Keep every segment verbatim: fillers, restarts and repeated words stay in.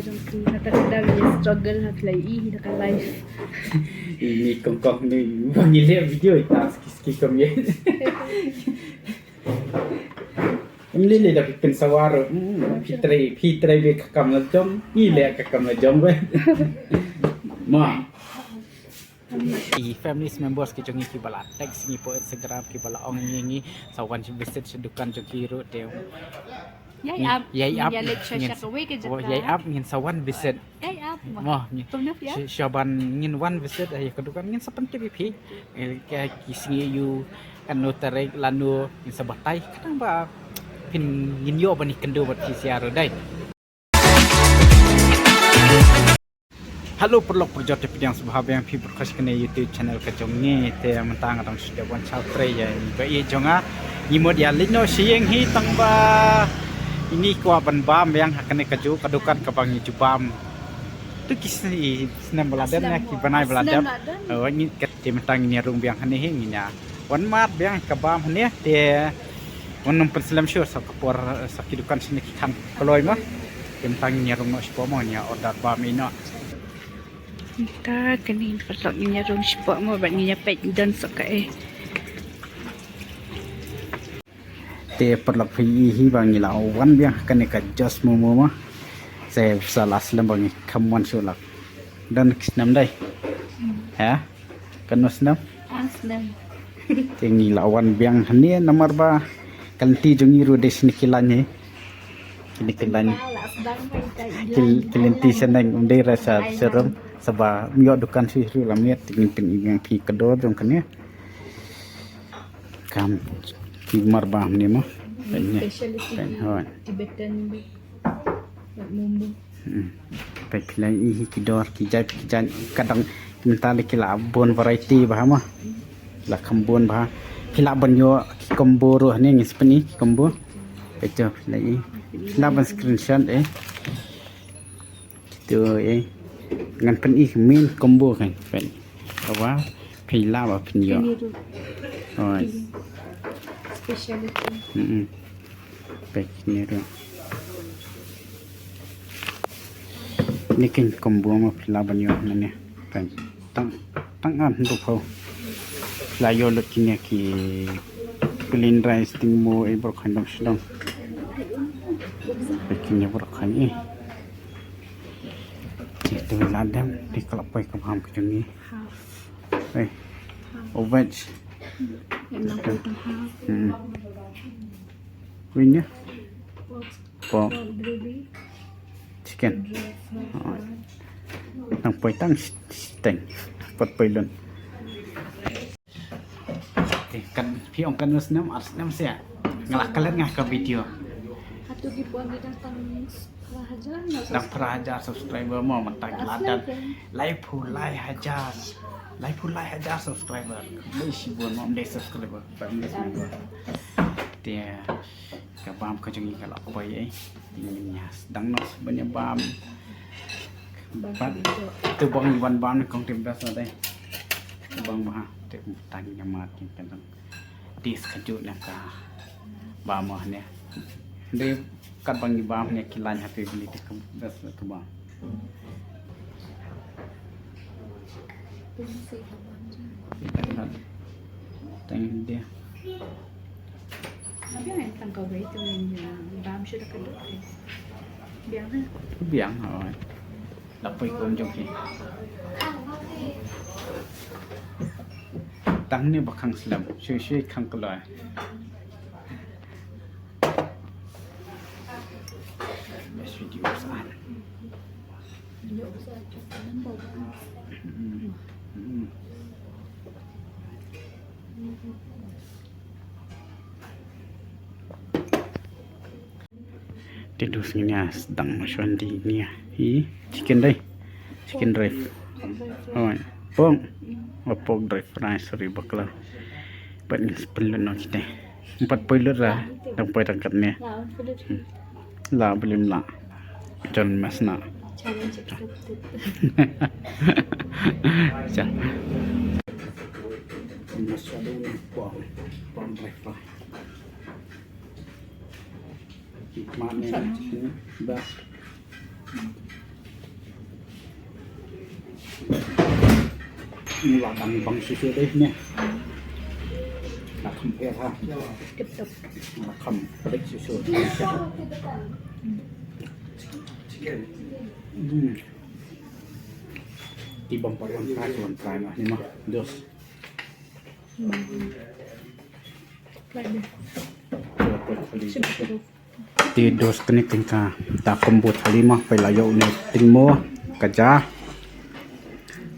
Jong ki, na ka daw ïa struggle ha phi la ïohi na ka life. Ini kong kong ni, ba ngi leh video ita ski ski kom ye. Em lili da phi pynsawa ruh, hmm, phi trei, phi trei bad ka kam la jong, ngi leh ka kam la jong bad. Ma. I family members ki jong ngi kiba la text ngi po Instagram kiba la ong ïa ngi sa wan visit sha dukan jong ki ruh te. Ïai ap, ïai ap, ïa leit sha ngin, sha kawei ka jaka. Ïai ap ngin sa wan visit. Ïai ap. Mo, ngi. Kumno phi ap? Sha, sha ban ngin wan visit ïa ka dukan ngin sa pyntip ïa phi. Eh, ki, ki sngi ïa u katno tarik lano ngin sa batai. Khnang ba phin ngin ïoh ban ïakynduh bad phi sha ruh dei. Hello paralok parajor, te pdiang sngewbha biang phi pyrkhat sha kane YouTube channel ka jong ngi. Te mynta nga dang shu dep wan shaw trei ïa i ba ïeit jong nga. Ngi mut ïa leit noh sha ïing hi tang ba ini kwah ban bam biang ha kane ka juh ka dukan kaba ngi ju bam. Tu ki snem ba la dep ne ki bnai ba la dep. Snem la dep. Oh, ngi kat te mynta ngin ïa rung biang hangne hi ngin ïa wan mad biang ka bam hangne te wan nym pynslem shuh sa ka por sa ki dukan shane ki khang kloi ma. Te mynta ngin ïa rung noh shapoh mo ngin ïa order bam ïa noh. Mynta kane paralok ngin ïa rung shapoh mo bad ngin ïa peit don sa kaei. Te paralok phi i hi ba ngi la wan biang kane ka Josh Momo ma. Sa, sa la slem ba ngi kham wan shuh lak. Don ki snem dei. Ha? Katno snem? Ar snem. Te ngi la wan biang hangne namar ba ka lynti jong ngi ruh dei shane ki lain hi. Kine ki lain. Ki, ki lynti shaneng ym dei ra sha showroom sa ba ym ïoh dukan shuh ruh la miet te ngin pyni biang phi ka dor jong kane. Kam ki mar ba hangne mo. Peit ne. Specialty peit, hooid. Tibetan bad Momo. Hmm. Peit phi la i hi ki dor ki jait ki jait ka dang mynta la ki la bun variety bha mo. La kham bun bha. Phi lah ban ïoh ki combo ruh hangne ngin sa pyni ki combo. Peit to phi la i. Phi lah ban screenshot eh. Kito eh. Ngan pyni main combo kan. Peit. Awa phi lah ba phin ïoh. Ini tu. Oh. Specialty. Hmm. Peit kine ruh. Kine ki combo ma phi lah ban ïoh hangne. Peit. Tang, tang ar hynriewphew. Phi lah ïoh lut kine ki plain rice, tingmo, eh, baroh kawei dong sdang. Peit kine baroh kawei eh. Te to la dang, te ka la poi ka bam ka jong ngi. Eh. Oh, veg. Hmm. Win ya? Pork. Chicken. Oh. Tang poi tang steng. Pot poi lun. Te kan phi ong katno snem, ar snem seh. Nga la klet nga ka video. Hato ki poi ngi dang tang phra hajar, dang phra hajar subscriber mo, mynta ki la dang laiphew lai hajar. Laiphew lai hajar subscriber. Dei shibun mo, dei subscriber. Family member. Te ka bam ka jong ngi ka la poi eh. Ngi ïa sdang noh ban ïa bam. Bam. Te ba ngi wan bam ne kong te best na dei. Te bam bha te tang ïa mat ki kan tang. Taste ka juh ne ka bam ne. Dei kat ba ngi bam ne ki lain happy bili te ka best ka bam. Tang dia. Biang eh, tang kawei tu ngin, uh, bam shuh da ka dok eh. Biang eh. Biang, oh. La poi kum jong ki. Tang ne ba khang slem, shui shui khang kloi. Best video saan. Video saan, number one. Mm. Mm. Te dus ngin ïa sdang ma shwa ngi ïa hi chicken dai. Chicken dry. Oh, pork. Oh, pork dry fry, sorry bakla. Pat ngin sa pynlut noh kita. Em pat poi lut ra, dang poi tang katne. Hmm. La ba lim la. Jon mas na. Challenge accepted. Cha. Mas ada ni pork, pork dry fry. Mat ni, best. Ni la dang bang shisha dei ne. La kham pher ha. Tip top. La kham pher shisha. Hmm. Ti bang pat wan try, wan try ma ni ma. Dos. Hmm. Try deh. Sip, sip. Te dos kane ki ka ta combo thali ma, phi la ïoh ne, tyngmo, ka ja.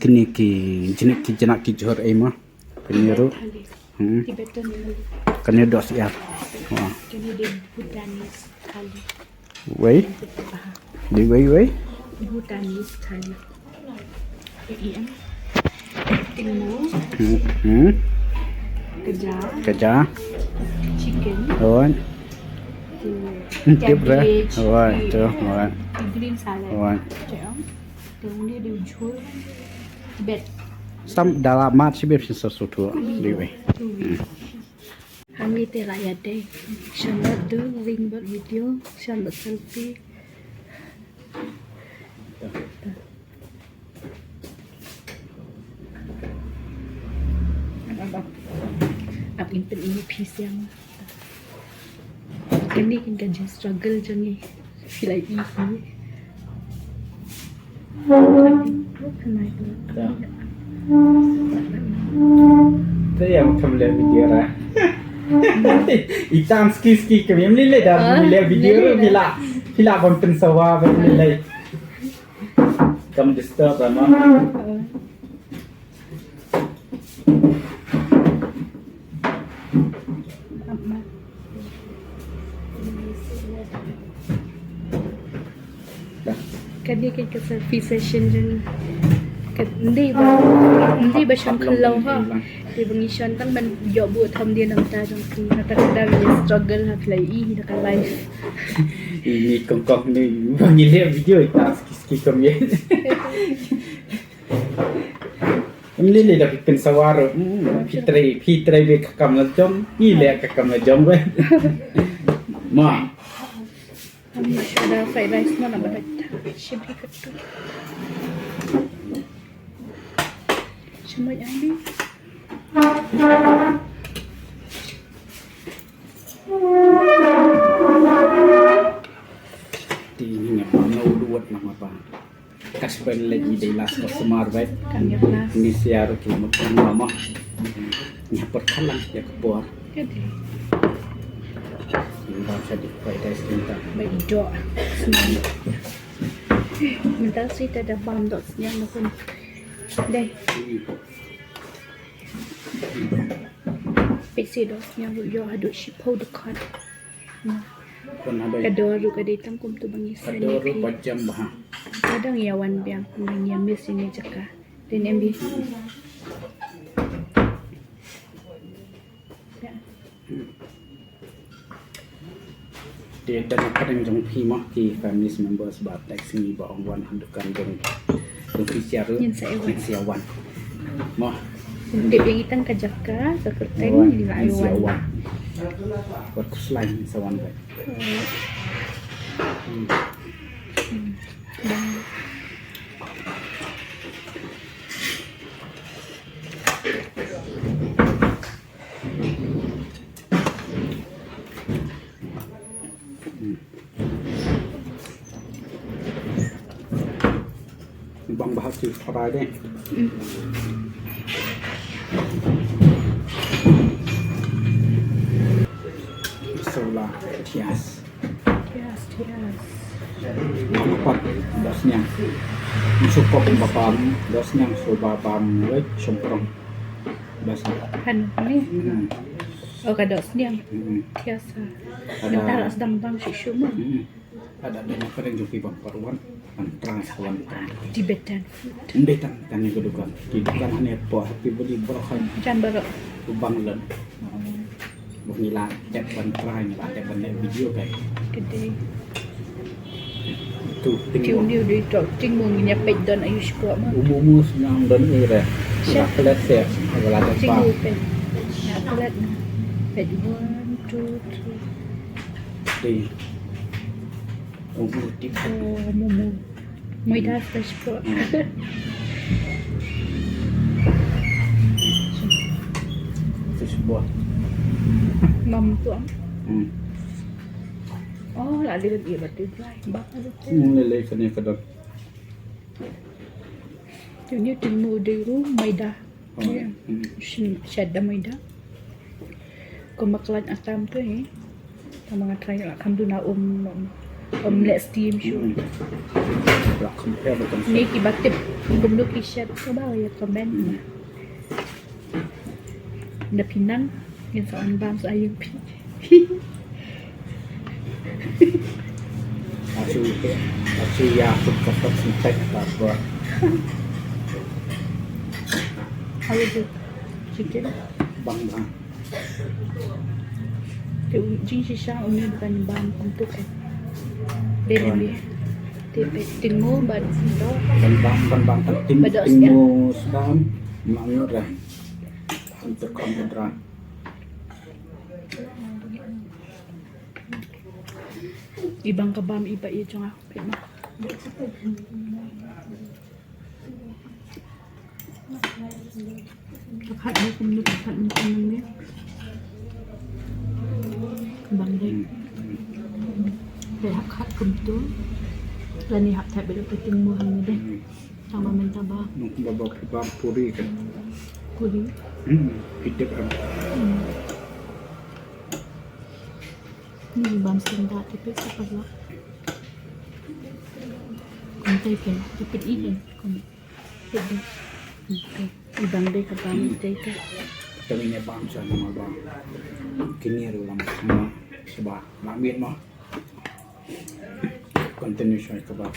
Kine ki jnit ki jnat ki jhur ei ma. Kane ruh. Hmm. Tibetan thali. Kane dos ïa. Wah. Kane dei Bhutanese thali. Wei. Dei wei wei. Bhutanese thali. Em. Tyngmo. Hmm. Hmm. Ka ja. Ka ja. Chicken. Wan. Tu. Tip re. Cabbage. Wan, tu, wan. Green salad. Wan. Tu. Tu ni dia jhur. Bet. Sam dalam mat sibir sisa sutu. Dei wei. Tu. Hmm. Hangne te la ïadei. Shan bad du, ring bad video, shan bad selfie. Ap in pyn-i phi siang. Kane kin ka jing struggle jong ngi. Phi la ïohi. Te ïa kam leh video ra. Itam ski ski kam ïa mli leh da, ah, mli leh video leh, phi la, phi la ban pynsawa ban mli leh. Kam disturb ra ma. Kane ka, ka selfie session jong ngi. Ka, ym dei ba, ym dei ba shong khyndiat ha. Dei ba ngi shong tang ban ïoh buh thumbnail nangta jong phi. Nangta ka dang ngi struggle ha, phi la ïohi da ka life. Ini kong kong ni ba ngi leh video ita ski ski kam ye. Ym lei lei da phi pynsawa ruh. Hmm, phi trei, phi trei bad ka kam la jong, ngi leh ka kam la jong bad. Ma. Kami sa da fried rice na, na ba da. Shim hi katu. Shim ai ni. Te ngi ngam nang lut namar ba ka spend lagi dei last customer bad. Kan ïa last. Ngi sia ruh ki mut kan ma ma. Ngi hap pyrkhat lang ïa ka por. Ka dei. Ngi bam sa dei fried rice mynta. Bad doh. Mynta sita da bam doh sniang na pun. Dei. Peit sih doh sniang ruh ïoh haduh shiphew dkhot. Ka dor ruh ka dei tang kumtu ba ngi send ïa phi. Ka dor ruh ba jem bha. Ka dang ïa wan biang, ngi ïa miss ïa ine i jaka. Dei ne em Bi? Te da ka pdeng jong phi mo ki family members ba text ngi ba ong wan ha dukan jong, jong phi sha ruh. Ngin sa ïa wan. Ngin sa ïa wan. Mo. Ngin tip ïa ngi tang ka jaka, ka kyrteng, ngin sa ïa wan. Wat khuslai ngin sa wan bad. Hmm. Hmm. Bye. Bang bha ki tharai de. Sola thias. Yes, yes. Bang pat, dos sniang. Sukop ba bam, dos sniang, so ba bam wei shongprong. Dos sniang. Kan ni. Hmm. Oh, ka dos sniang. Hmm. Biasa. Ada. Ntar sdang bam shu shu ma. Hmm. Ada, ada na pdeng jong ki bam pat wan. Ban try sa wan try. Tibetan food. Ym dei tang, tang ïa ka dukan. Ki dukan hangne hapoh Happy Valley baroh. Jan baroh. Bang lem. Ba ngi la dep ban try, ngi la dep ban leh video kai. Ka dei. Tu, ting. Ti u ni u dei to, ting mo ngi ïa peit don ayu shkor ma. U mo mo sngam don ei re. Sha. La klet se, la dep. Ting ba. U peit. La klet na. Peit one, two, three. Dei. U mo tip. Oh, mo mo. Muay Thai fresh pork. Hmm. Buah. Ngam tuang. Hmm. Oh, la dei lagi ba dei dry. Ba. Hmm, lele kane ka dot. Uni u tyngmu dei ruh maida. Oh, yeah. Hmm. Shin shada maida. Ko maklaj atam tu eh. Tama nga try la kam duna um, um, um, let steam shu. Hmm. La compare with them. Ni ki ba tip kumno ki shet ko ba ya comment. Da phi nang ngin sa wan bam sa ïa phi. Aci aci ya put ka pot sin tek ka bra. How is it? Chicken? Bang bang. Te u jing shisha uni ban bam untuk eh. Dei ni. Te pe tingo ban do. Ban bam ban bam ting tingo sdam. Mak ngot dah. Untuk komputer. Ibang ka bam iba i jong aku pek ma. Ka khat ni kum ni ka khat ni kum ni. Bang dei. Dei hap khat kum tu. Lani hap thap beda peting mu hang ni dei. Tang ba mynta ba. Nong ba ba ba puri kan. Puri. Hmm, pidek am. Hmm. Ni bam sing da tipis apa lah. Kontai ke, tipis i ke. Kontai. Ibang dei ka bam dei ka. Kami ni bam sa nama bam. Kini ru lam sama sebab lamit mah. Continue shoi kebab.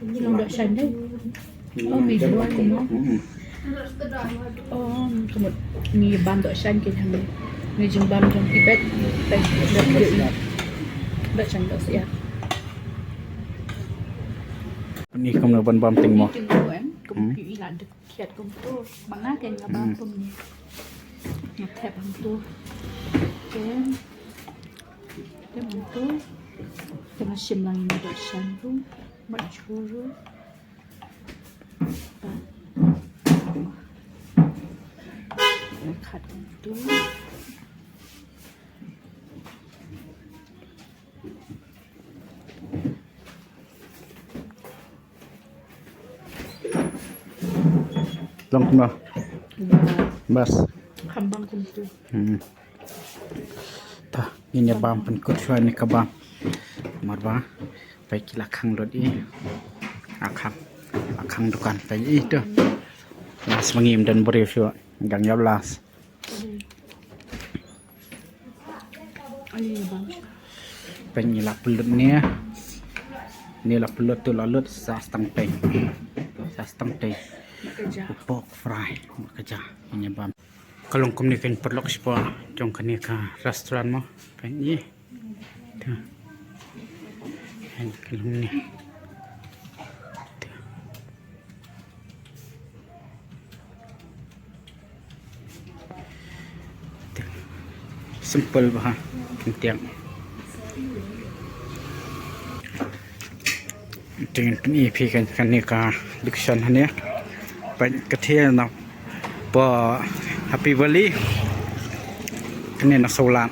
Nong dohshan dei. Oh, mi dua ni no. Oh, kumut mi bam dohshan ki jam. Mi jing bam jong Tibet. Dohshan dohsiap. Ni kumno ban bam ting mo. Kumut ki ila dek. Kiat kumtu, mana kan nga bam kum ni. Nga thep kumtu. Kan. Kan kumtu. Tengah shim lang ini dohshan tu. Mat churu. Khat kumtu. Long kumno? Bas. Kham bang kumtu. Hmm. Ta, ngin ïa bam pynkut shuwa ne ka bam. Marba. Peit ki la khang lut i. A khang. A khang dukan peit i tu. Las mangim dan briew shuwa. Gang ïap las. Peng ïa la pynlut ne. Ne la pynlut tu la lut sa stang peng. Sa stang peng. Pork fry. Ka ja. Ïa bam. Ka long kumne kan paralok shuwa jong kane ka restaurant mo. Peng ïa. Ka long ne. Simple bha. Kyntiang. Ting ting i phi kan kan ni ka diksan hane. Peit ka thia na pa Happy Valley. Kane na solan.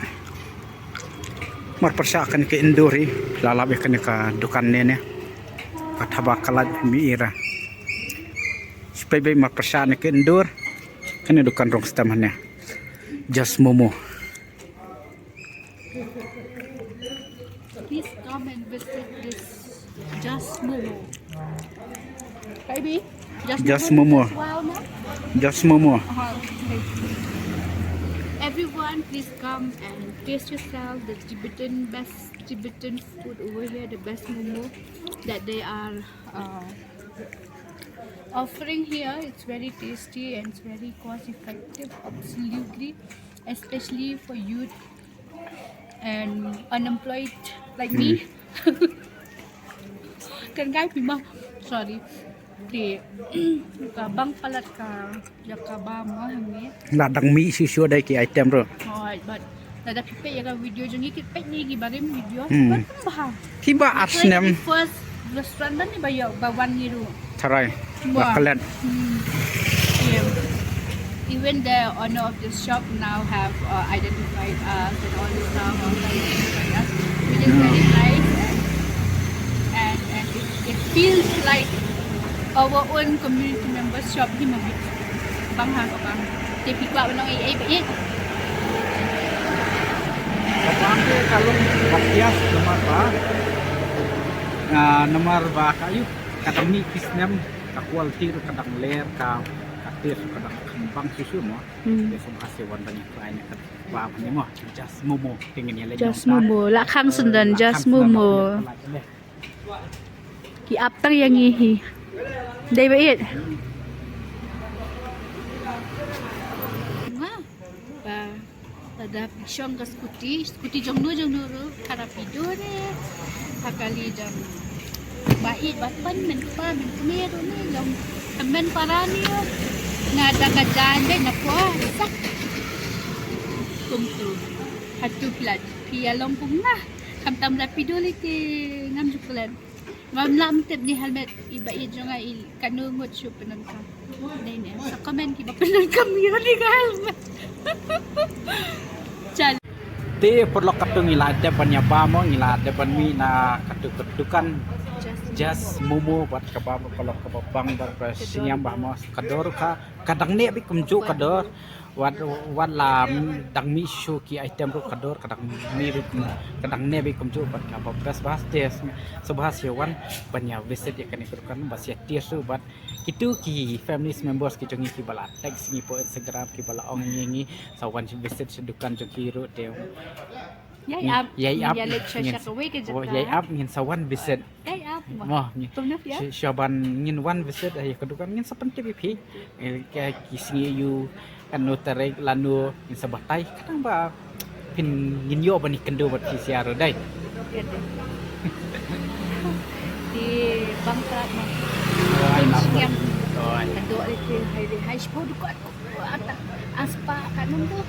Mar pyrshah kane ka indoor hi, la lap ïa kane ka dukan ne ne. Ka thaba ka lait mi ira. Sipei bei mar pyrshah ne ka indoor. Kane dukan rong stem hane. Just Momo. Please come and visit this Just Momo. Baby, Just Just Momo Momo. As well, no? Just Momo. Uh-huh. Everyone, please come and taste yourself the Tibetan, best Tibetan food over here, the best momo that they are uh, offering here. It's very tasty and it's very cost effective, absolutely, especially for youth and unemployed like me. Kan kai pima. Sorry. Te ka bang palat ka ïa ka bam mo hangne. La dang mih shuh shuh dei ki item ruh. Hooid, but lada phi peit ïa ka video jong ngi, phi peit ngi ki barim video. Hmm. Ban bha. Kiba ar snem. First restaurant ban ni ba ïa ba wan ngi ruh. Tharai. Ba klet. Hmm. Ïa. Even the owner of the shop now have uh, identified us and all this stuff, all identified us, which is very nice, and and, and it, it feels like our own community member shop hi mo. Bang ha ka bang. Te phi kwah ban ong ei ei ba ïeit? Ka bang te ka long ba bias namar ba, ah, namar ba ka ïoh ka dang mih ki snem, ka quality ruh ka dang ler, ka, ka taste ruh ka dang kham bang shuh shuh mo. Hmm. Te sngewbha sa wan ban ïa try ne ka ba ban ïa mo. Just Momo te ngin ïa leh. Just Momo, la khang sendon, Just Momo. Ki ap tang ïa ngi hi. Dei ba ïeit? Nga ba lada phi shong ka scooty, scooty jong no jong no ruh, ka rapido ne, ka kali jong ba ïeit ba pan, men kpa men kmie ruh ne, jong tymmen para ne, nga da ka jan beit na pua sak. Kumtu. Hatu phi la, phi ïa long kum nga. Khamtam rapido lei te ngam ju klet. Ngam lah tip ne helmet i ba ïeit jong nga i katno ngut shu pyndonkam. Dei ne sa comment kiba pyndonkam ïa ne ka helmet. Chal. Te paralok, katu ngi la dep ban ïa bam mo, ngi la dep ban mih na katu ka dukan Just Momo bad kaba mo, paralok, kaba bang bad ba sngewbha mo, ka dor ka, ka dang neh beit kumjuh ka dor. Wat, wat la dang mih shuh ki item ruh ka dor ka dang mih beit, ka dang neh beit kumjuh bad kaba best bha te. Sngewbha sa wan ban ïa visit ïa kane ka dukan ba sa ïa taste ruh bad kitu ki family members ki jong ngi kiba la text ngi po Instagram kiba la ong ïa ngi sa wan visit sha dukan jong ki ruh te. Ïai ap, ïai ap, ïai ap, ngin sa wan visit. Ïai ap mo. Mo, ngin, shu-, shuwa ban ngin wan visit ïa ka dukan ngin sa pyntip ïa phi. Eh, ki sngi ïa u katno tarik lano ngin sa batai. Katba phin ngin ïoh ban ïakynduh bad phi sha ruh dei. Te bang trat mo. Oi, oi. Ka dok lei te hai lei hai shiphew dukot. Ata, aspa ka num tu.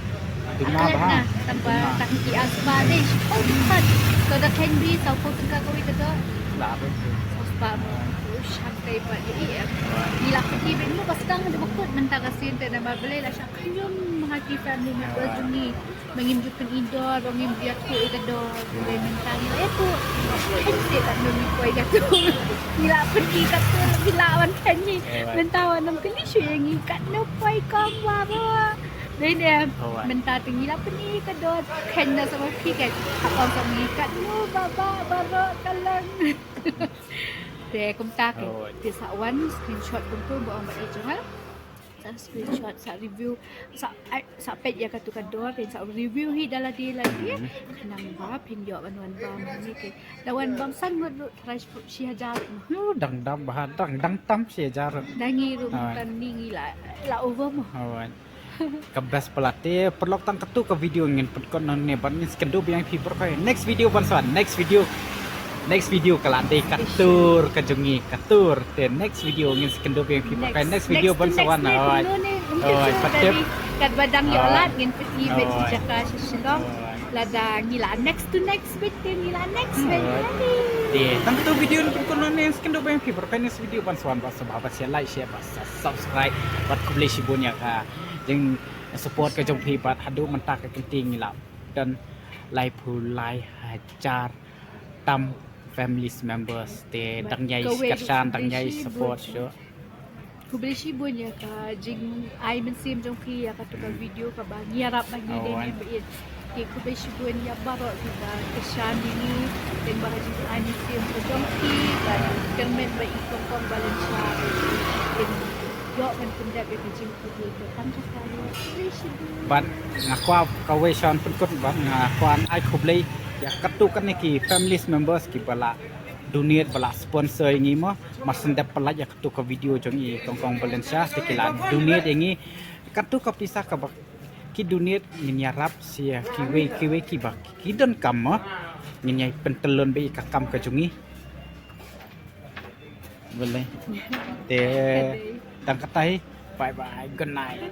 Aklet na, tanpa tak ki aspa dei. Oh, pat. To da khein bi, sa phew tyngka kawei ka dok. Aspa mo. Ush, hangtai pat ïa i, eh. Ngi la pyrkhat beit mo ba sdang da ba kut mynta ka sien te namar balei la shah khñium ha ki family member jong ngi. Ba ngim ju pyni dor, ba ngim ju ïathuh ïa ka dor. Balei mynta ngi la ïathuh. Hynrei kat num ngi poi katu. Ngi la pyni katu, ngi la wan khein ngi. Mynta wan nym kylli shuh ïa ngi katno poi kong baroh. Dei ne. Mynta te ngi la pyni ka dor. Khein na sa ma phi khein. Hap ong sa ngi katno ba ba baroh ka long. Te kumta ke. Te sa wan screenshot kumtu ba ong ba i jong nga. Sa screenshot, sa review, sa, ai, sa peit ïa katu ka dor, te sa review hi da lade lade. Khnang ba phin ïoh ban wan bam hangne te. Da wan bam san ngut ruh tharai shi hajar. Dang dam bha, dang, dang tam shi hajar. Da ngi ruh mynta ngi la, la over mo. Ka best palat te paralok, tang katu ka video ngin pynkut nangne bad ngin sa kynduh biang phi baroh kai. Next video ban sa wan, next video. Next video ka la dei ka tour ka jong ngi, ka tour. Te next video ngin sa kynduh biang phi baroh kai. Next video ban sa wan. Oi. Oi, patep. Katba dang ïoh lad ngin pyrkhat beit sha jaka sha Shillong. Lada ngi la next to next beit te ngi la next beit. Te tang katu video ngin pynkut nangne, ngin sa kynduh biang phi baroh kai. Next video ban sa wan, bad sngewbha ba sa like, share bad sa subscribe. Bad khublei shibun ïa ka jing support ka jong phi bad haduh mynta ka kynti ngi la don laiphew lai hajar tam family members te dang ïai kyrshan, dang ïai support shuh. Khublei shibun ïa ka jingai mynsiem jong phi ïa katu ka video kaba ngi ïarap ba ngi dei ne ba ïeit. Te khublei shibun ïa baroh kiba kyrshan ïa ngi, tang ba ka jingai mynsiem ka jong phi ba kyrmen ba i Kong Kong Valencia. Te ïoh ban pyndep ïa ka jing Bad nga kwah kawei shuwa ban pynkut bad nga kwah ai khublei ïa katu kane ki family members kiba la donate, ba la sponsor ïa ngi mo. Mar shen dep pyllait ïa katu ka video jong i Kong Kong Valencia te ki la donate ïa ngi. Katu ka pisa kaba ki donate ngin ïarap sha kiwei kiwei kiba ki donkam mo. Ngin ïai pyntyllun beit ïa ka kam ka jong ngi. Balei? Te tang katai. Bye bye. Good night.